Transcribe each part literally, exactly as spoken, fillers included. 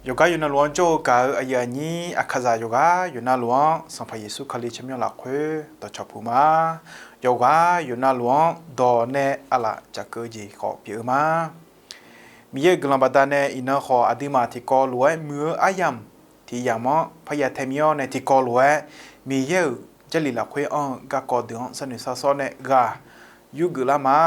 Yawqghaq yawqnavluf-anr jawr-eu gaq-eu aqyuif aqnyir Aqkaqzaq yawqghaq yawqnavluf-anr Sanqpaq Yeqsur Kali tsawrmyanr lafkhoer dawqcawq puq ma. Yawqghaq yawqnavluf-anr dawq nae aqlaf cafkeuv jeq khawf pyeuf-eu ma. Miqyaer-euq guiqlanq baqdanae iqnan khawf aqduimaf tiqkawv lof-aer muiq-eu aryamq tiq yamq-anr parya tae mir-awr nae tiqkawv lof-aer Miqyaer-euq Jarlif lafkhoer anr-eu garkawv deuq-anr sharnoeq sharsawr nae ghaq yurgeuf lar ma.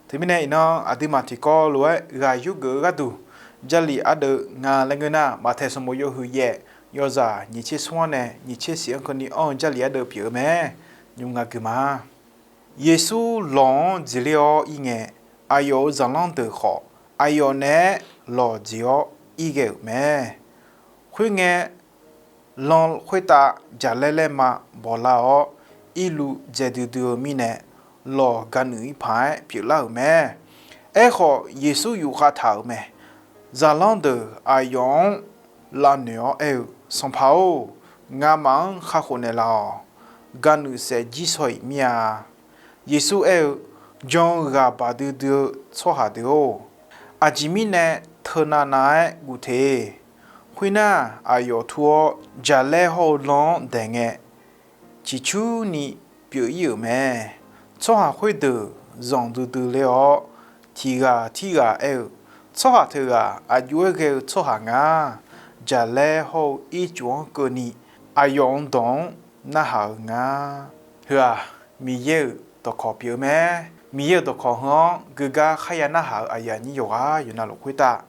Teumirnae iqnan aqduimaf tiqkawv lof-aer ghaq yurgeuf-eu gharduq Jarlif ardeuv nga laer ngeur nar, Maqtaeq sanqbof yawhuiq yaef yawzaq nyiq tser smr-anr nae nyiq tser shif-anr keuvni anr-eu Jarlif ardeuv pyeuf-eu mae. Nymr nga gui ma. Yeqsur lawq-anr jeqler-awr ir ngae, aqyawf-euq zaqlanr deuq khawf aqyawf naeq-aer lawq jeq-awr ir ghae-euq mae. Khoerngae, lan khoertav jaqlaer laerma bawlar-awr, irluv dzae duidui-eu mirnae, lawq ga nuif ir paq-aer pyeuflar-euq mae. Aerkhawf, Yeqsur yufkhav taq-euq mae. Zaqlanr deuq aqyawf-anr lavnoeq-awr aer-eu, Sanqpaq-or, ngamaf-anr kakhof naeqlaf-awq. Ga nuif saef jir shaw-iq mir-a. Yeqsur aer-eu, Jan-eu ghaq baq duidui-eu tsawrhaq deuq-or, aqjeq mirnae teunav nav-aer guv te. Khoernar, aqyawf tur-awr jaqlaer hawr-eu lan-anr daeq ngae, ciqcurni pyeuf ir-euq mae. Tsawrhaq khoerdeuq zanq duidui ler-awr, tiq ghaq tirghaq aer-eu, Tsawrhaq teughaq aq jov-aer ghae-eu tsawrhaq nga. Jaqlaer hawr-eu ircuf-anr keuvni aqyawf-euq dawq-anr narhaq-eu nga. Heu-aq, Miqyaer-euq dawqkawq pyeuf-eu mae. Miqyaer-euq dawqkawq heu-anr geugar kharya narhaq-eu aqyuif aqnyir yawqghaq yawqnavluf khoertav,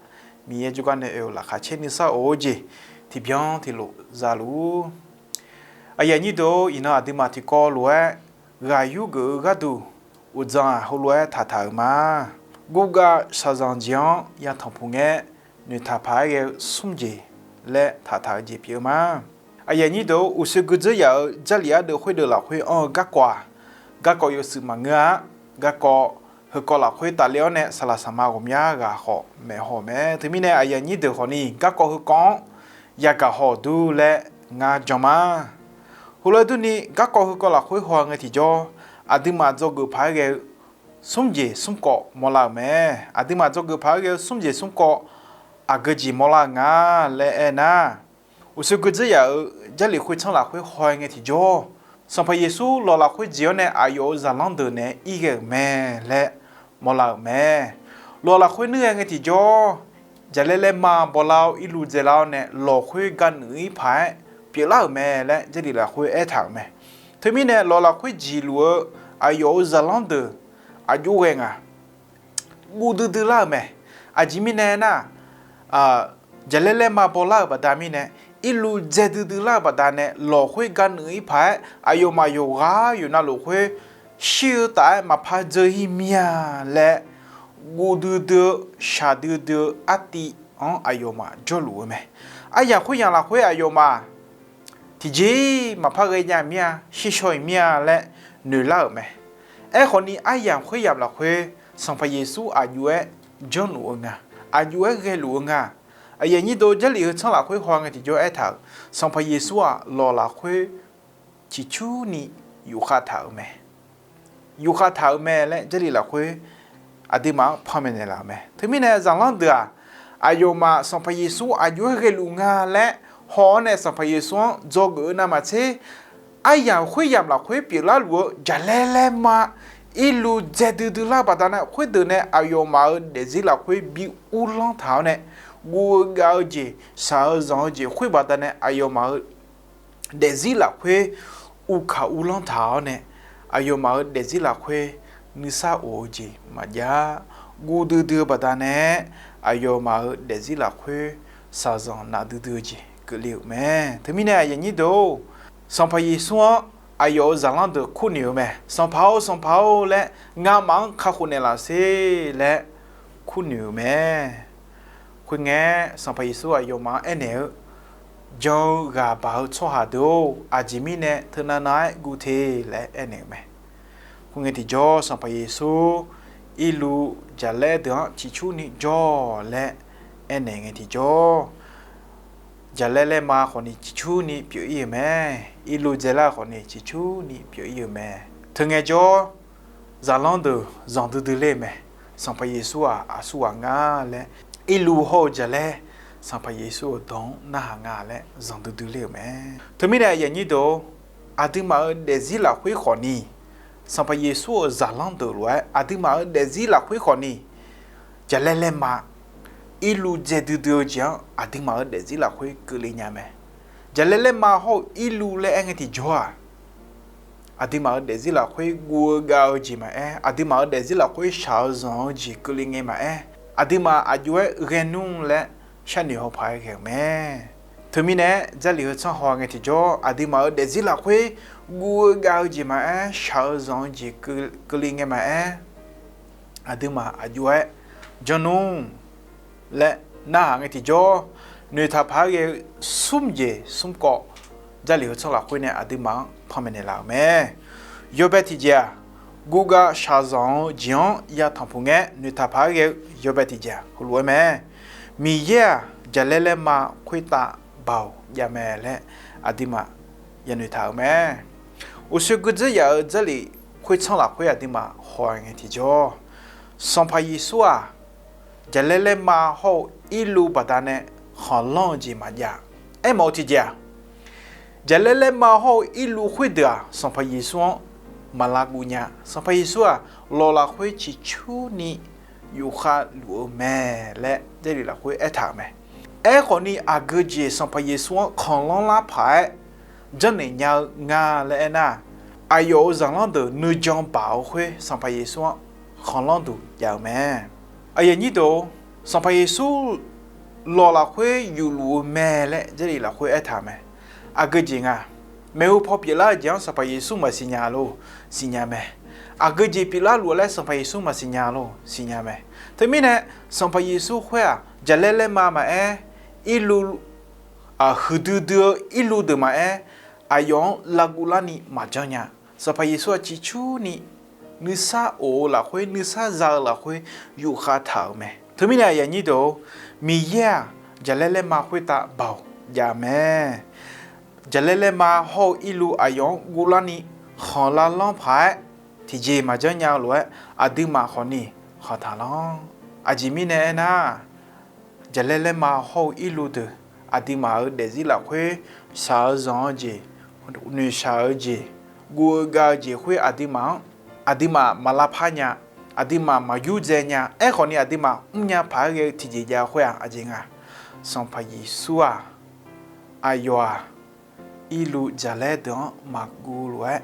Miqyaer jawrgar nae oe-euq laqkhaq caer nuisar of-eu jeq tiqbyan tiqlof za luf-ur. Aqyuif aqnyir deuq-or, iqnan aqduimaf tiqkawv lof-aer ghaq yurgeuf-eu gharduq uqdzan-aq heulof-aer taqtaq-euq ma. Guvgav shaqzanq jeq-anr yatanq puq ngae, noeqtaq paq-aer ghae-eu smr jeq laer taqtaq-eu jeq pyeuf-eu ma. Aqyuif aqnyir deuq-or, uqshoe gui dzeur yaf-euq Jarlif ardeuv khoerdeuq lafkhoer anr-eu garkawv-aq, garkawv yawshuif maqngeur-a. Garkawv heukawv lafkhoer tafler-awr nae saqlaq saqma ghawqmya ghaq khawf maeqhaw-eu mae. Teumirnae aqyuif aqnyir deuq khawfni garkawv heukawv-anr yagaq haw-awq dur laer ngar jan ma. Heulof-aer durni, garkawv heukawv lafkhoer haw ngae tiqjawr, aqduimaf dzawgeuf paq-aer ghae-eu smr jeq smr kawv mawrlar-euq mae. Aqduimaf dzawgeuf paq-aer ghae-eu smr jeq smr kawv aqgeu jeq mawrlar-eu nga laer aernar, uqshoe gui dzeur yaf-euq Jarlif khoertsanr lafkhoer haw ngae tiqjawr, Sanqpaq Yeqsur lawq lafkhoer jeq-awr nae aqyawf-euq zaqlanr deuq naeq-aer ir ghae-euq mae laer mawrlar-euq mae. Lawq lafkhoer nuir ghae ngae tiqjawr, jaqlaer laerma bawlar-awr irluv dzaelar-awr nae lawq khoer ga nuif ir paq-aer pyeuflar-euq mae laer Jarlif lafkhoer aertaq-euq mae. Teumirnae lawq lafkhoer jeq luf-eu aqyawf-euq zaqlanr deuq aq jov ghae nga. Guv duidui lar-euq mae. Aqjeq mirnae nar, jaqlaer laerma bawlar-euq baqda mirnae, irluv dzae duidui lar-euq baqdanae lawq khoer ga nuif ir paq-aer aqyawfmaf yawqghaq yawqnavluf khoer shir-eu taf-aer maqpar dzeur ir mir-a laer, guv duidui-eu shaq duidui-eu artiv-anr aqyawfmaf jawrluf-eu mae. Aryamq khoeryamq lafkhoer aqyawfmaf tiqjeq maqpar ghae nya mir-a, shir shaw-iq mir-a laer noeqlar-euq mae. Aerkhawfni aryamq khoeryamq lafkhoer Sanqpaq Yeqsur aq jov-aer janrluf-eu nga, aq jov-aer ghaeluf-eu nga. Aqyuif aqnyir deuq, Jarlif heutsanr lafkhoer haw ngae tiqjawr aertaq-euq, Sanqpaq Yeqsur-aq lawq lafkhoer ciqcurni yufkhav taq-euq mae. Yufkhav taq-euq mae laer Jarlif lafkhoer aqduimaf-anr panmaeq naeqlaf-euq mae. Teumirnae zaqlanr deuq-aq, aqyawfmaf Sanqpaq Yeqsur aq jov-aer ghaeluf nga laer haw-awr nae Sanqpaq Yeqsur-anr dzawgeuf-eu navmaqtser, aryamq khoeryamq lafkhoer pyeuflar luf-eu jaqlaer laerma irluv dzae duidui lar-eu baqdanae khoerdeuq nae aqyawfmaf-euq daefzir lafkhoer bi uvlanr taq-awr nae, guv-eu gav-eu jeq, shaq-eu zanq-eu jeq khoer baqdanae aqyawfmaf-euq daefzir lafkhoer uvkaq uvlanr taq-awr nae, aqyawfmaf-euq daefzir lafkhoer nuisar of-eu jeq maqjav-a. Guv duidui-eu baqdanae aqyawfmaf-euq daefzir lafkhoer shaqzanq naf duidui-eu jeq keuvle-euq mae. Teumirnae aqyuif aqnyir deuq-or, Sanqpaq Yeqsur-anr aqyawf-euq zaqlanr deuq kurnoeq-eu mae. Sanqpaq-or, Sanqpaq-or laer ngamaf-anr kakhof naeqlaf sher laer kurnoeq-euq mae. Khoerngae, Sanqpaq Yeqsur aqyawfmaf-anr aernaeq-eu, Jan-eu ghaq baq-eu tsawrhaq deuq-or, aqjeq mirnae teunav nav-aer guv te laer aernaeq-euq mae. Khoerngae tiqjawr, Sanqpaq Yeqsur irluv jaqlaer deuq-anr ciqcurni jawr-awq laer aernaeq ngae tiqjawr, jaqlaer laerma khawfni ciqcurni pyeuf ir-euq mae. Irluv dzaelar-eu khawfni ciqcurni pyeuf ir-euq mae. Teungae jawr, zaqlanr deuq zanq duidui ler-eu mae. Sanqpaq Yeqsur-aq aqsurghaq nga laer, irluv hawr-eu jaqlaer Sanqpaq Yeqsur-euq dawq-anr narhaq nga laer zanqdui dui ler-euq mae. Teumirnae aqyuif aqnyir deuq-or, aqduimaf-euq daefzir lafkhoer khawfni, Sanqpaq Yeqsur-euq zaqlanr deuq lof-aer aqduimaf-euq daefzir lafkhoer khawfni, jaqlaer laerma, irluv dzae duidui-eu jeq-anr aqduimaf-euq daefzir lafkhoer keuvle nya mae. Jaqlaer laerma hawr-eu irluv laer aer ngae tiqjawr-aq, aqduimaf-euq daefzir lafkhoer guv-eu gav-eu jeq maqaer, aqduimaf-euq daefzir lafkhoer shaq-eu zanq-eu jeq keuvle ngae maqaer, aqduimaf aqjox-aer ghae nmr laer sharnoeq haw paq-aer ghae-euq mae. Teumirnae-aer Jarlif heu tsanr haw ngae tiqjawr, aqduimaf-euq daefzir lafkhoer guv-eu gav-eu jeq maqaer, shaq-eu zanq-eu jeq keuvle ngae maqaer, aqduimaf aqjox-aer janr nmr laer narhaq ngae tiqjawr, noeqtaq paq-aer ghae-eu smr jeq smr kawv, Jarlif heu tsanr lafkhoer nae aqduimaf-anr panmaeq naeqlaf-euq mae. Yawbae tiqjeq-aq, guvgav shaqzanq-eu jeq-anr yatanq puq ngae noeqtaq paq-aer ghae-eu yawbae tiqjeq-aq heulof-aer mae. Miqyaer-aq, jaqlaer laerma khoertav Baoq javmae laer aqduimaf yanoeq taq-euq mae. Uqshoe gui dzeur yaf-euq Jarlif khoertsanr lafkhoer aqduimaf haw ngae tiqjawr, Sanqpaq Yeqsur-aq, jaqlaer laerma hawr-eu irluv baqdanae khanqlanr-eu jeq maqjav. Aermawf-eu tiqjeq-aq, jaqlaer laerma hawr-eu irluv khoerdeuq-aq, Sanqpaq Yeqsur-anr maq lavguv nya. Sanqpaq Yeqsur-aq, lawq lafkhoer ciqcurni yufkhav luf-eu mae laer Jarlif lafkhoer aertaq-euq mae. Aerkhawfni, aqgeu jeq Sanqpaq Yeqsur-anr khanqlanr lar paq-aer janrnaeq nya-eu nga laer aernar, aqyawf-euq zaqlanr deuq nuijan baq-eu khoer Sanqpaq Yeqsur-anr khanqlanr duq jav-eu mae. Aqyuif aqnyir deuq-or, Sanqpaq Yeqsur lawq lafkhoer yufluf-eu mae laer Jarlif lafkhoer aertaq-euq mae. Aqgeu jeq nga, maeqhu paw pyeuflar-eu jeq-anr Sanqpaq Yeqsur maqsiqnya lor, siqnya mae. Aqgeu jeq pyeuflar luf-eu laer Sanqpaq Yeqsur maqsiqnya lor, siqnya mae. Teumirnae, Sanqpaq Yeqsur khoer-aq, jaqlaer laerma maqaer, irluv, huiqdui dui-eu irluv deuq maqaer, aqyawf-anr lavguv larni maqjanr nya. Sanqpaq Yeqsur-aq ciqcurni nuisar of-eu lafkhoer, nuisar za-eu lafkhoer yufkhav taq-euq mae. Teumirnae aqyuif aqnyir deuq-or, Miqyaer-aq, jaqlaer laerma khoertav Baoq jav mae. Jaqlaer laerma hawr-eu irluv aqyawf-anr guvlarni khanq lavlanr paq-aer tiqjeq maqjanr nya-eu lof-aer, aqduimaf khawfni khanq taqlanr. Aqjeq mirnae aernar, jaqlaer laerma hawr-eu irluv deuq, aqduimaf-euq daefzir lafkhoer shaq-eu zanq-eu jeq, noeqshaq-eu jeq, guv-eu gav-eu jeq khoer aqduimaf-anr, aqduimaf maq lavpar nya, aqduimaf maq yurdzae nya. Aerkhawfni, aqduimaf mrnya paq-aer ghae-eu tiqjeq jav-eu khoer-aq aqjeq nga, Sanqpaq Yeqsur-aq, aqyawf-aq, irluv jaqlaer deuq-anr maqguv lof-aer,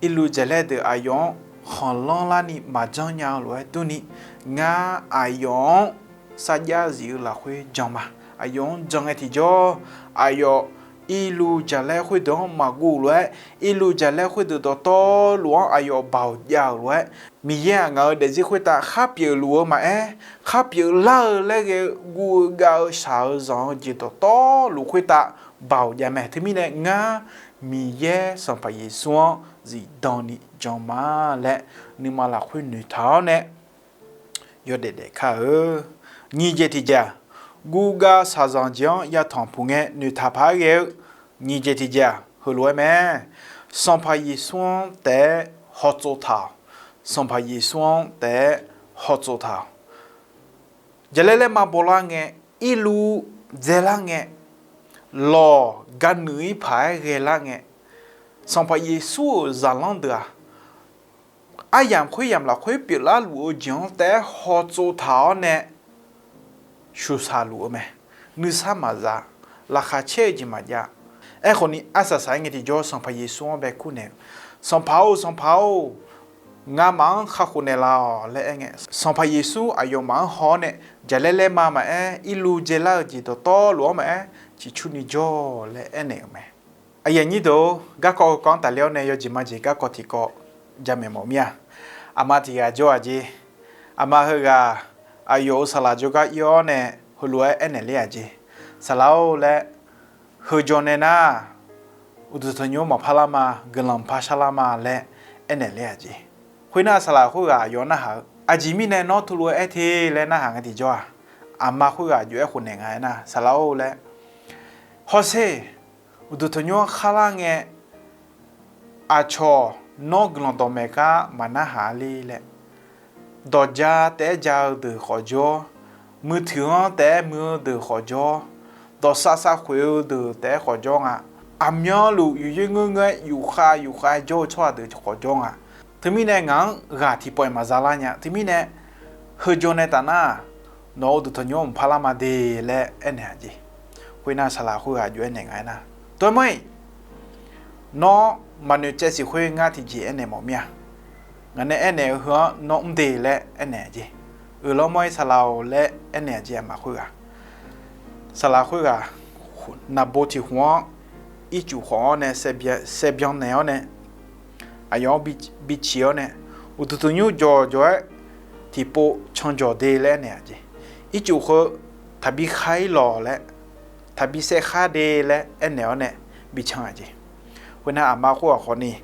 irluv jaqlaer deuq aqyawf-anr khanqlanr larni maqjanr nya-eu lof-aer durni, ngar aqyawf-anr sarjax zif-eu lafkhoer jan ma. Aqyawf-anr jan ngae tiqjawr, aqyawf irluv jaqlaer khoerdeuq-anr maqguv lof-aer, irluv jaqlaer khoerdeuq dawqtawvluf-anr aqyawf Baoq jav-euq lof-aer, Miqyaer-aq, ngaq-euq daefzir khoertav khar pyeufluf-eu maqaer, khar pyeuflar-eu laer ghae-eu guv-eu gav-eu shaq-eu zanq-eu jeq dawqtawvluf khoertav Baoq jav mae. Teumirnae ngar Miqyaer Sanqpaq Yeqsur-anr zifdan ni jan ma laer nuima lafkhoer noeqtaq-awr nae yawdaef daef kar-eu. Nyiq jeq tiqjeq-aq, guvgav shaqzanq jeq-anr yatanq puq ngae noeqtaq paq-aer ghae-eu nyiq jeq tiqjeq-aq heulof-aer mae. Sanqpaq Yeqsur-anr taef-aer hawtsov taq-awq. Sanqpaq Yeqsur-anr taef-aer hawtsov taq-awq. Jaqlaer laerma bawlar ngae, irluv dzaelar ngae, lawq ga nuif-ir paq-aer ghaelar ngae, Sanqpaq Yeqsur-euq zaqlanr deuq-aq, aryamq khoeryamq lafkhoer pyeuflar luf-eu jeq-anr taef-aer hawtsov taq-awr nae shuqsaq luf-eu mae. Nuisar maqza, laqkhaq caer-eu jeq maqjav. Aerkhawfni arsaq saq-aer ngae tiqjawr Sanqpaq Yeqsur-anr bae kurnaeq-eu, Sanqpaq-or, Sanqpaq-or, ngamaf-anr kakhof naeqlaf-awq laer aerngae, Sanqpaq Yeqsur aqyawfmaf-anr haw-awr nae, jaqlaer laerma maqaer, irluv dzaelar-eu jeq dawqtawvluf-anr maqaer, ciqcurni jawr laer aernaeq-euq mae. Aqyuif aqnyir deuq-or, garkawv kawv-anr tafler-awr nae yawjeq majeq garkawv tiqkawv jamaeq mawf mir-a. Aqma tiq ghaq jawr-aq jeq. Aqma heughaq aqyawf-euq saqlaq jawrgar ir-awr nae heulof-aer aernaeq ler-aq jeq. Saqlaq-or laer, heu jawr nae nar, uqduq tanqnymr maqpar lar ma, guiqlanq par shar lar ma laer aernaeq ler-aq jeq. Khoernar saqlaq khoerghaq aqyawf narhaq-eu, aqjeq mirnae nawr teulof-aer aer te laer narhaq ngae tiqjawr-aq, aqma khoerghaq jov-aer khofnaeq nga aernar, saqlaq-or laer, hawsher, uqduq tanqnymr-anr kharlar ngae, aqcawq nawr guiqlanq dawqmaeq gar maqnarhaq-a le laer, dawqja taef-aer ja-eu deuq khawf jawr, Muiqtuiq-anr taef-aer muiq-eu deuq khawf jawr, dawqsav sav khoeq-eu deuq taef-aer khawf jawr nga. Aqmyanluf yufyoer ngeur ngeur-aer yufkhav yufkhav-aer jawr-eu tsawrhaq deuq khawf jawr nga. Teumirnae ngaq-anr ghaq tiqpawf-iq maqza lar nya. Teumirnae heujaw nae taf nar, nawq-euq uqduq tanqnymr-anr mqpar lar ma de laer aernaeq-a jeq. Khoernar saqlaq khoerghaq jov-aer naeq nga aer nar, dawrmawr-iq, nawr maqnoeq caev siq khoer ngar tiqjeq aernaeq mawf mir-a. Ngaq nae aernaeq-eu heu-anr nawr mr de laer aernaeq-a jeq. Uiqlawr mawr-ir saqlaq-or laer aernaeq-a jeq aqma khoerghaq. Saqlaq khoerghaq naqbo tiq khof-anr ircuf khawf-awr nae saerbyan naeq-awr nae, aqyawf-anr biciq-awr nae, uqduq tanqnymr jawqjawq-aer tiqpov canjawq de laer aernaeq-a jeq. Ircuf heu taqbi khar-ir lawq laer, taqbi saev khar de laer aernaeq-awr nae bican-a jeq. Khoernar aqma khoerghaq khawfni,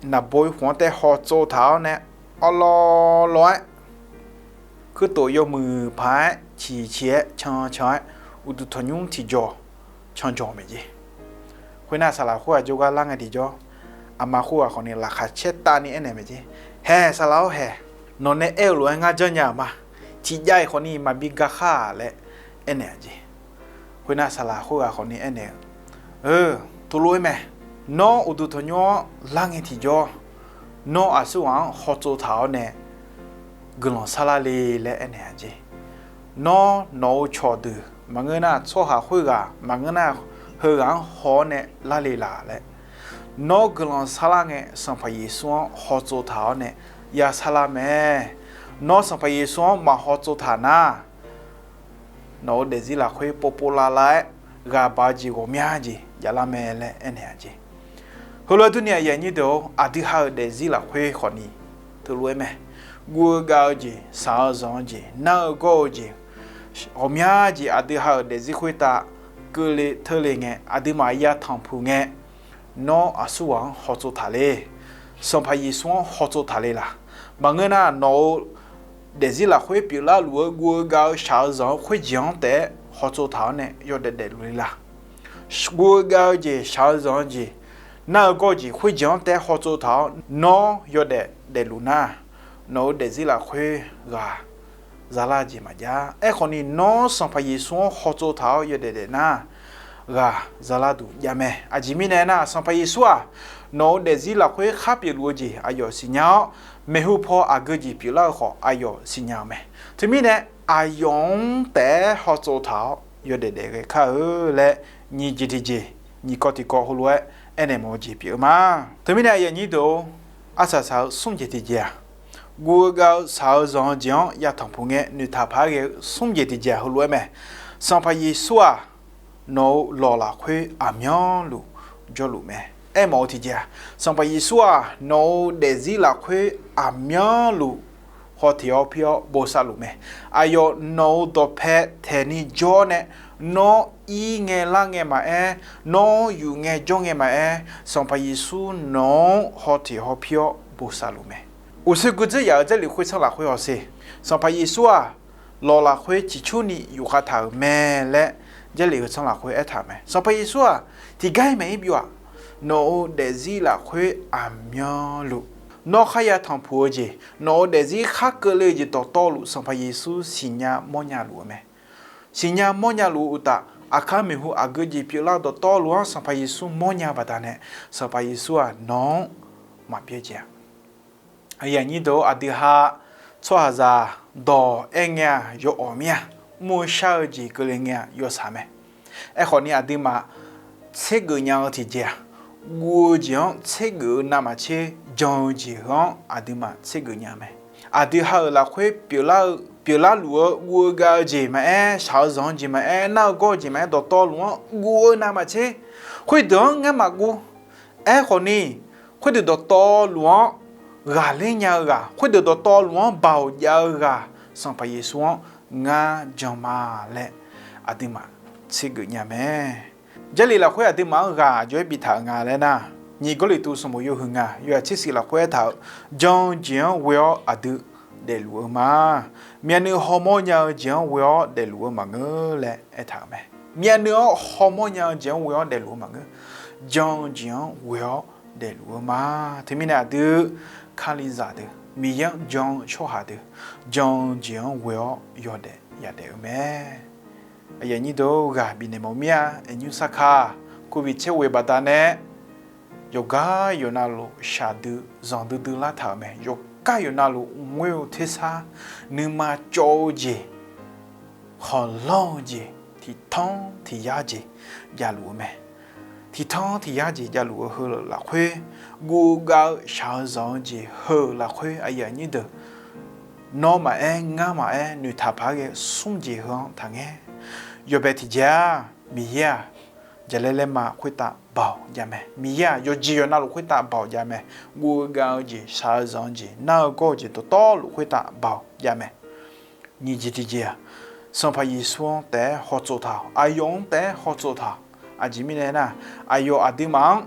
naqbo khof-anr taef hawtsov taq-awr nae, awrlawr lawr-aer kuirtof yawmuiq paq-aer ciqciq-aer cancan-aer, uqduq tanqnymr tiqjawq canjawq maeq jeq. Khoernar saqlaq khoerghaq jawrgar lar ngae tiqjawr, aqma khoerghaq khawfni laqkhaq caer tavni aernaeq mae jeq. Haeq saqlaq-awr haeq, nawq nae aer-eu lof-aer ngar janrnya-euq ma. Tiqjav-iq khawfni maqbi garkhar-aq laer aernaeq-a jeq. Khoernar saqlaq khoerghaq khawfni aernaeq-eu, Eu, teulof-aer mae. Nawr uqduq tanqnymr-anr lar ngae tiqjawr, nawr aqsurghaq-anr hawtsov taq-awr nae guiqlanq sarlar le laer aernaeq-a jeq. Nawr nawq-euq cawqdeuq maqngeur nar tsawrhaq khoerghaq maqngeur nar, heughaq-anr haw-awr nae lar le laq laer. Nawr guiqlanq sarlar ngae Sanqpaq Yeqsur-anr hawtsov taq-awr nae ya sarlar mae. Nawr Sanqpaq Yeqsur-anr maq hawtsov taq nar, nawq-euq daefzir lafkhoer povpov lavlav-aer ghaq baq-eu jeq ghawqmya jeq javlar mae laer aernaeq-a jeq. Heulof-aer durni aqyuif aqnyir deuq-or, aqdui ha-euq daefzir lafkhoer khawfni teulof-aer mae. Guv-eu gav-eu jeq, shaq-eu zanq-eu jeq, nar-eu gawr-eu jeq, ghawqmya jeq aqdui ha-euq daefzir khoertav keuvle teurle ngae, aqduimaf ya tanqpuq ngae, nawr aqsurghaq-anr hawtsov taq le. Sanqpaq Yeqsur-anr hawtsov taq le laq. Maqngeur nar, nawq-euq daefzir lafkhoer pyeuflar luf-eu guv-eu gav-eu shaq-eu zanq-eu khoerjeq-anr taef-aer hawtsov taq-awr nae yawdaef daefluf le laq. Guv-eu gav-eu jeq, shaq-eu zanq-eu jeq, nar-eu gawr-eu jeq khoerjeq-anr taef-aer hawtsov taq-awr nawr yawdaef daefluf nar, nawq-euq daefzir lafkhoer ghaq zalar-eu jeq maqjav. Aerkhawfni nawr Sanqpaq Yeqsur-anr hawtsov taq-awr yawdaef daef nar, ghaq zalar duq jav mae. Aqjeq mirnae aernar, Sanqpaq Yeqsur-aq, nawq-euq daefzir lafkhoer khar pyeufluf-eu jeq aqyawf siqnya-awr, maeqhu paw aqgeu jeq pyeuflar-eu khawf aqyawf siqnya-eu mae. Teumirnae aqyawf-anr taef-aer hawtsov taq-awr yawdaef daef ghae kar-eu laer nyiq jeq tiqjeq, nyiq kawv tiq kawv heulof-aer aernaeq mawf-eu jeq pyeuf-eu ma. Teumirnae aqyuif aqnyir deuq-or, arsaq saq-eu smr jeq tiqjeq-aq, guv-eu gav-eu shaq-eu zanq-eu jeq-anr ya tanqpuq ngae noeqtaq paq-aer ghae-eu smr jeq tiqjeq-aq heulof-aer mae. Sanqpaq Yeqsur-aq, nawq-euq lawq lafkhoer aqmyanluf jawrluf mae. Aermawf-eu tiqjeq-aq, Sanqpaq Yeqsur-aq, nawq-euq daefzir lafkhoer aqmyanluf hawteq hawpir-awr bosav luf mae. Aqyawf nawq-euq dawqpae taeqni jawr-awr nae, nawr ir ngae lar ngae maqaer, nawr yuf ngae jawr ngae maqaer, Sanqpaq Yeqsur nawq-anr hawteq hawpir-awr bosav luf mae. Uqshoe guidzeur yaf-euq Jarlif khoertsanr lafkhoer hawsher, Sanqpaq Yeqsur-aq, lawq lafkhoer ciqcurni yufkhav taq-euq mae laer Jarlif heu tsanr lafkhoer aertaq-euq mae. Sanqpaq Yeqsur-aq, tiqgar-iq maeq-ir byov-aq, nawq-euq daefzir lafkhoer aqmyanluf nawr kharya tanqpuq-eu jeq, nawq-euq daefzir khar keuvle-eu jeq dawqtawvluf Sanqpaq Yeqsur siqnya mawrnya luf-eu mae. Siqnya mawrnya luf-eu uqtaf, aqkar maeqhu aqgeu jeq pyeuflar-eu dawqtawvluf-anr Sanqpaq Yeqsur mawrnya-eu baqdanae, Sanqpaq Yeqsur-aq nawq-anr maqbyaer jeq-a. Aqyuif aqnyir deuq-or, aqdui ha tsawrhaqzaq dawq aer ngae-aq yawawq mir-a, mr-eu shar-eu jeq keuvle ngae-aq yawsaq mae. Aerkhawfni aqduimaf tsergeuf nya-eu tiqjeq-aq, guv-eu jeq-anr tsergeuf-eu navmaqtser jan-eu jeq heu-anr aqduimaf tsergeuf nya mae. Aqdui ha-euq lafkhoer pyeuflar-eu, pyeuflar luf-eu guv-eu gav-eu jeq maqaer, shaq-eu zanq-eu jeq maqaer, nar-eu gawr-eu jeq maqaer, dawqtawvluf-anr guv-eu navmaqtser, khoerdeuq-anr ngar maqguv. Aerkhawfni, khoerdeuq dawqtawvluf-anr ghaqler nya-eu ghaq, khoerdeuq dawqtawvluf-anr baoq jav-eu ghaq, Sanqpaq Yeqsur-anr ngar jan ma laer aqduimaf tsergeuf nya mae. Jarlif lafkhoer aqduimaf-anr ghaq aqjox-aer biftaq-euq nga laer nar, nyiq Gawrliqtu sanqbof yawhuiq nga yawhaiq tser shif lafkhoer aertaq-euq, jan-eu jeq-anr ghoe-awr aqdui daefluf-eu ma. Myavnuiv hawmawr nya-eu jeq-anr ghoe-awr daefluf-eu maqngeur laer aertaq-euq mae. Myavnuiv-anr hawmawr nya-eu jeq-anr ghoe-awr daefluf-eu maqngeur. Jan-eu jeq-anr ghoe-awr daefluf-eu ma. Teumirnae aqdui, Kalizaq deuq, Miqyaer-anr jan-eu tsawrhaq deuq, jan-eu jeq-anr ghoe-awr yawdaef yadaef-eu mae. Aqyuif aqnyir deuq-or, ghaq bifnaeq mawf mir-a. Aqnymr sarkaq covid caer ghoe baqdanae yawqgar yawqnavluf shaqdui zanqdui dui lartaq-euq mae. Yawqgar yawqnavluf ngoer-eu tersar, nuima cawv-eu jeq, khanqlanr-eu jeq, tiqtanr tiqyar jeq javluf-eu mae. Tiqtanr tiqyar jeq javluf-eu heu lafkhoer, guv-eu gav-eu shaq-eu zanq-eu jeq heu lafkhoer, aqyuif aqnyir deuq, nawr maqaer ngar maqaer noeqtaq paq-aer ghae smr jeq heu-anr taqngaer. Yawbae tiqjeq-aq, Miqyaer-aq, jaqlaer laerma khoertav baoq jav mae. Miqyaer-aq, yawqjeq yawqnavluf khoertav baoq jav mae. Guv-eu gav-eu jeq, shaq-eu zanq-eu jeq, nar-eu gawr-eu jeq dawqtawvluf khoertav baoq jav mae. Nyiq jeq tiqjeq-aq, Sanqpaq Yeqsur-anr taef-aer hawtsov taq-awq. Aqyawf-anr taef-aer hawtsov taq-awq. Aqjeq mirnae aernar, aqyawf aqduimaf-anr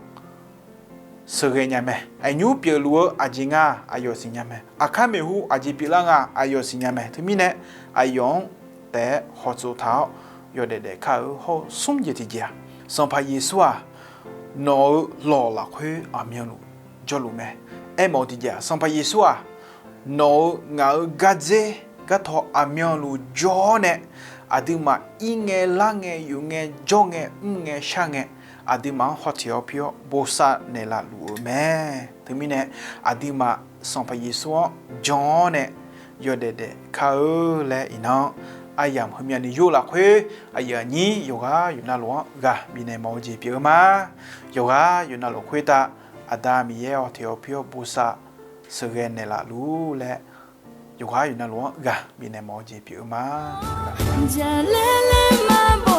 sheuqghae nya mae. Aqnymr pyeufluf-eu aqjeq nga, aqyawf siqnya mae. Aqkar maeqhu aqjeq pyeuflar nga, aqyawf siqnya mae. Teumirnae, aqyawf-anr taef-aer hawtsov taq-awr, yawdaef daef kar-eu. Hawr-eu smr jeq tiqjeq-aq, Sanqpaq Yeqsur-aq, nawq-euq lawq lafkhoer aqmyanluf jawrluf mae. Aermawf-eu tiqjeq-aq, Sanqpaq Yeqsur-aq, nawq-euq ngaq-euq gardzer gartaw aqmyanluf jawr-awr nae, aqduimaf ir ngae, lar ngae, yuf ngae, jawr ngae, mr ngae, shar ngae, aqduimaf-anr hawteq hawpir-awr bosav naeqlaf luf-eu mae. Teumirnae, aqduimaf Sanqpaq Yeqsur-anr jan-awr nae yawdaef daef kar-eu laer iqnan, aryamq heumya ni yur lafkhoer, aqyuif aqnyir yawqghaq yawqnavluf-anr ghaq bifnaeq mawf-eu jeq pyeuf-eu ma. Yawqghaq yawqnavluf khoertav Aqda Miqyaer hawteq hawpir-awr bosav sheuqghae naeqlaf luf-ur laer, yawqghaq yawqnavluf-anr ghaq bifnaeq mawf-eu jeq pyeuf-eu ma. Jaqlaer laerma